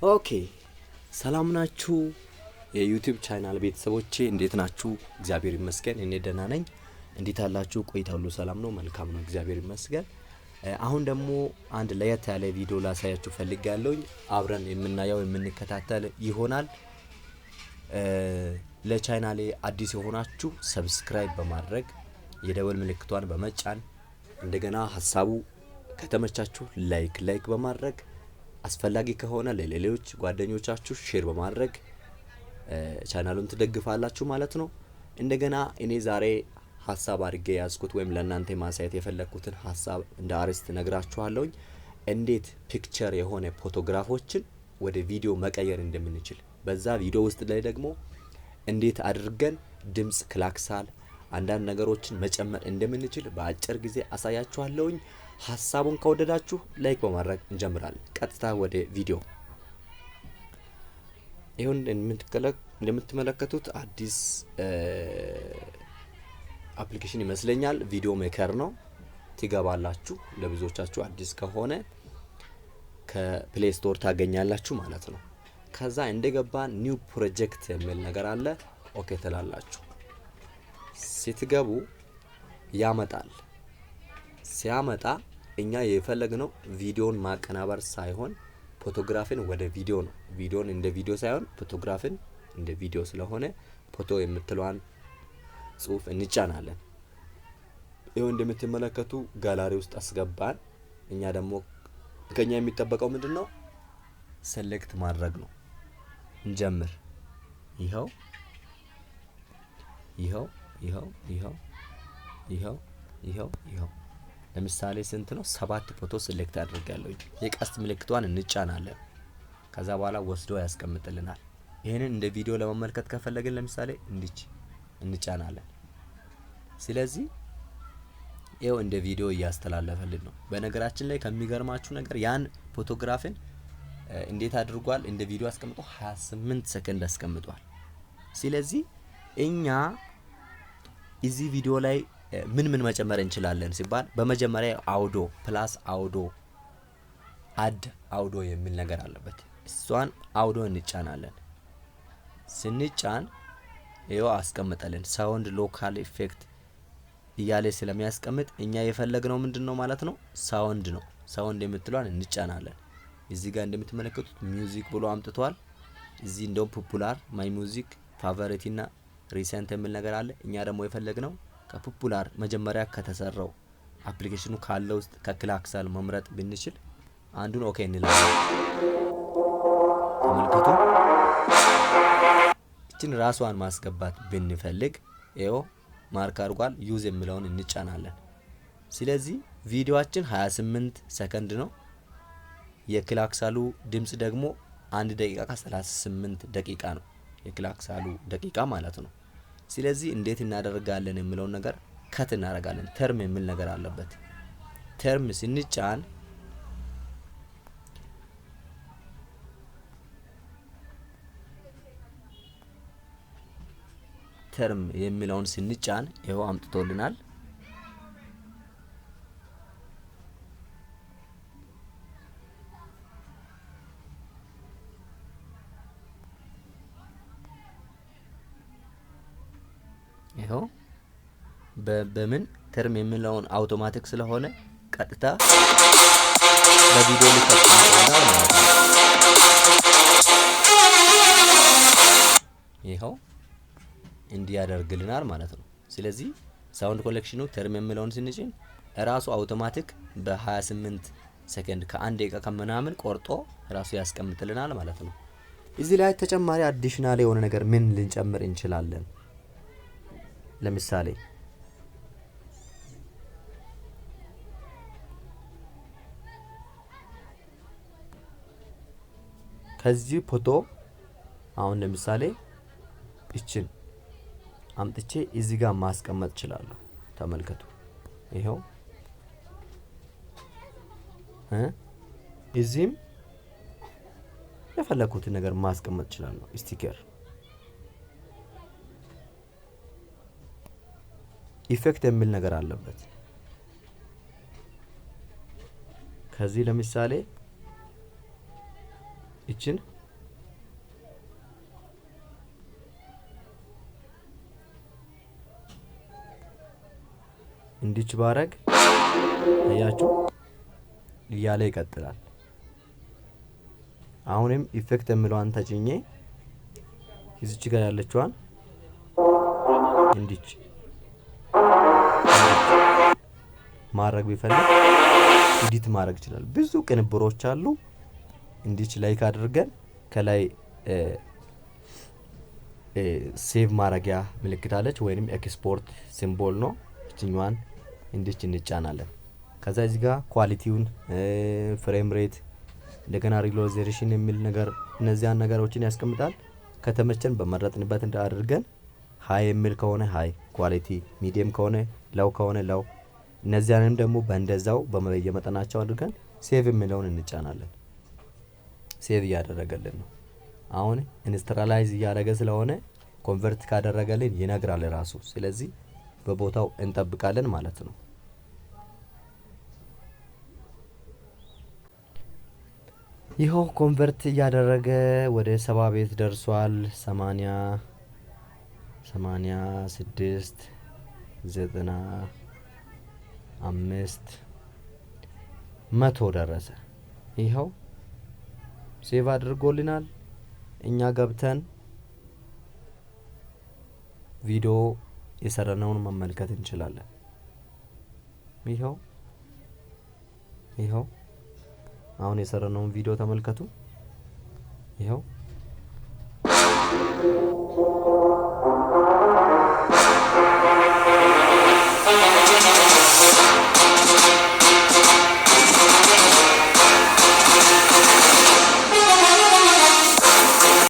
Okay፣ ሰላም ናችሁ? የ YouTube channel ቤተሰቦቼ እንዴት ናችሁ? እግዚአብሔር ይመስገን እኔ ደህና ነኝ። እንዴት አላችሁ? ቆይታ ሁሉ ሰላም ነው? መልካም ነው፣ እግዚአብሔር ይመስገን። አሁን ደግሞ አንድ ለየት ያለ ቪዲዮ ላሳያችሁ ፈልጋለሁኝ። አብረን የምናየው የምንከታተል ይሆናል። ለቻናሌ አዲስ የሆናችሁ subscribe በማድረግ፣ የደወል ምልክቷን በመጫን፣ እንደገና ሀሳቡ ከተመቻችሁ like like በማድረግ፣ አስፈላጊ ከሆነ ለሌሎች ጓደኞቻችሁ share በማድረግ ቻናሉን ትደግፋላችሁ ማለት ነው። እንደገና እኔ ዛሬ ሀሳብ አድርጌ የያዝኩት ወይም ለእናንተ ማሳየት የፈለግኩትን ሀሳብ እንደ አርዕስት ነግራችኋለሁኝ። እንዴት picture የሆነ ፎቶግራፎችን ወደ ቪዲዮ መቀየር እንደምንችል፣ በዛ ቪዲዮ ውስጥ ላይ ደግሞ እንዴት አድርገን ድምፅ፣ ክላክሳል፣ አንዳንድ ነገሮችን መጨመር እንደምንችል በአጭር ጊዜ አሳያችኋለሁኝ። ሀሳቡን ከወደዳችሁ like በማድረግ እንጀምራለን። ቀጥታ ወደ ቪዲዮ። ይሁን። እንደምትመለከቱት አዲስ application ይመስለኛል። Video maker ነው። ትገባላችሁ። ለብዙዎቻችሁ አዲስ ከሆነ ከ Play Store ታገኛላችሁ ማለት ነው። ከዛ እንደገባ new project የሚል ነገር አለ። Okay ትላላችሁ። ስትገቡ ያመጣል። ሲያመጣ እኛ የፈለግነው ቪዲዮን ማቀናበር ሳይሆን ፎቶግራፍን ወደ ቪዲዮ ነው። ቪዲዮን እንደ ቪዲዮ ሳይሆን ፎቶግራፍን እንደ ቪዲዮ ስለሆነ ፎቶ የምትለዋን ጽሁፍ እንጫናለን። ይኸው እንደምትመለከቱ ጋላሪ ውስጥ አስገባን። እኛ ደግሞ ከኛ የሚጠበቀው ምንድን ነው? Select ማድረግ ነው። እንጀምር። ይኸው፣ ይኸው፣ ይኸው፣ ይኸው፣ ይኸው፣ ይኸው፣ ይኸው። ለምሳሌ ስንት ነው? ሰባት ፎቶ select አድርጋለሁ። የቀስት ምልክቷን እንጫናለን። ከዛ በኋላ ወስዶ ያስቀምጥልናል። ይህንን እንደ ቪዲዮ ለመመልከት ከፈለግን ለምሳሌ እንዲች እንጫናለን። ስለዚህ ይኸው እንደ ቪዲዮ እያስተላለፈልን ነው። በነገራችን ላይ ከሚገርማችሁ ነገር ያን ፎቶግራፍን እንዴት አድርጓል? እንደ ቪዲዮ አስቀምጦ 28 ሰከንድ አስቀምጧል። ስለዚህ እኛ እዚህ ቪዲዮ ላይ ምን ምን መጨመር እንችላለን ሲባል በመጀመሪያ audio plus audio፣ add audio የሚል ነገር አለበት። እሷን አውዶ እንጫናለን። ስንጫን ይኸው አስቀምጠልን sound፣ local effect እያለ ስለሚያስቀምጥ እኛ የፈለግነው ምንድን ነው ማለት ነው? Sound ነው። Sound የምትለዋን እንጫናለን። እዚህ ጋር እንደምትመለከቱት music ብሎ አምጥቷል። እዚህ እንደውም popular፣ my music፣ favorite እና recent የሚል ነገር አለ። እኛ ደግሞ የፈለግነው ከ popular መጀመሪያ ከተሰራው application ኑ ካለ ውስጥ ከክላክሳል መምረጥ ብንችል አንዱን okay እንላለን። ተመልከቱ። እችን ራሷን ማስገባት ብንፈልግ ይኸው mark አድርጓል። Use የሚለውን እንጫናለን። ስለዚህ ቪዲዮአችን 28 ሰከንድ ነው። የክላክሳሉ ድምጽ ደግሞ 1 ደቂቃ ከ38 ደቂቃ ነው። የክላክሳሉ ደቂቃ ማለት ነው። ስለዚህ እንዴት እናደርጋለን የሚለውን ነገር cut እናደርጋለን። Trim የሚል ነገር አለበት። Trim ስንጫን trim የሚለውን ስንጫን ይኸው አምጥቶልናል። ይኸው በምን trim የሚለውን አውቶማቲክ ስለሆነ ቀጥታ በቪዲዮ ልክ አስቀምጦልናል ማለት ነው። ይኸው እንዲህ ያደርግልናል ማለት ነው። ስለዚህ sound collection ኑ trim የሚለውን ስንጭን ራሱ አውቶማቲክ በ28 ሰከንድ ከአንድ ደቂቃ ከምናምን ቆርጦ ራሱ ያስቀምጥልናል ማለት ነው። እዚህ ላይ ተጨማሪ additional የሆነ ነገር ምን ልንጨምር እንችላለን? ለምሳሌ ከዚህ ፎቶ አሁን ለምሳሌ ይችን አምጥቼ እዚህ ጋር ማስቀመጥ እችላለሁ። ተመልከቱ። ይኸው እዚህም የፈለኩትን ነገር ማስቀመጥ እችላለሁ። Sticker፣ effect የሚል ነገር አለበት። ከዚህ ለምሳሌ ይችን እንዲች ባረግ አያችሁ እያለ ይቀጥላል። አሁንም effect የሚለዋን ተጭኜ እዚች ጋር ያለችዋን እንዲች ማድረግ ቢፈልግ edit ማድረግ ይችላል። ብዙ ቅንብሮች አሉ። እንዲች like አድርገን ከላይ save ማድረጊያ ምልክት አለች ወይንም export symbol ነው። እችኛዋን እንዲች እንጫናለን። ከዛ እዚህ ጋር quality ውን፣ frame rate፣ እንደገና resolution የሚል ነገር እነዚያን ነገሮችን ያስቀምጣል። ከተመቸን በመረጥንበት እንደ አድርገን high የሚል ከሆነ high quality፣ medium ከሆነ low ከሆነ low፣ እነዚያንም ደግሞ በእንደዛው በየመጠናቸው አድርገን save የሚለውን እንጫናለን። Save እያደረገልን ነው። አሁን initialize እያደረገ ስለሆነ convert ካደረገልን ይነግራል ራሱ። ስለዚህ በቦታው እንጠብቃለን ማለት ነው። ይኸው convert እያደረገ ወደ 70 ቤት ደርሷል። 80፣ 86፣ 95፣ 100 ደረሰ። ይኸው save አድርጎልናል። እኛ ገብተን ቪዲዮ የሰራነውን መመልከት እንችላለን። ይኸው አሁን የሰራነውን ቪዲዮ ተመልከቱ። ይኸው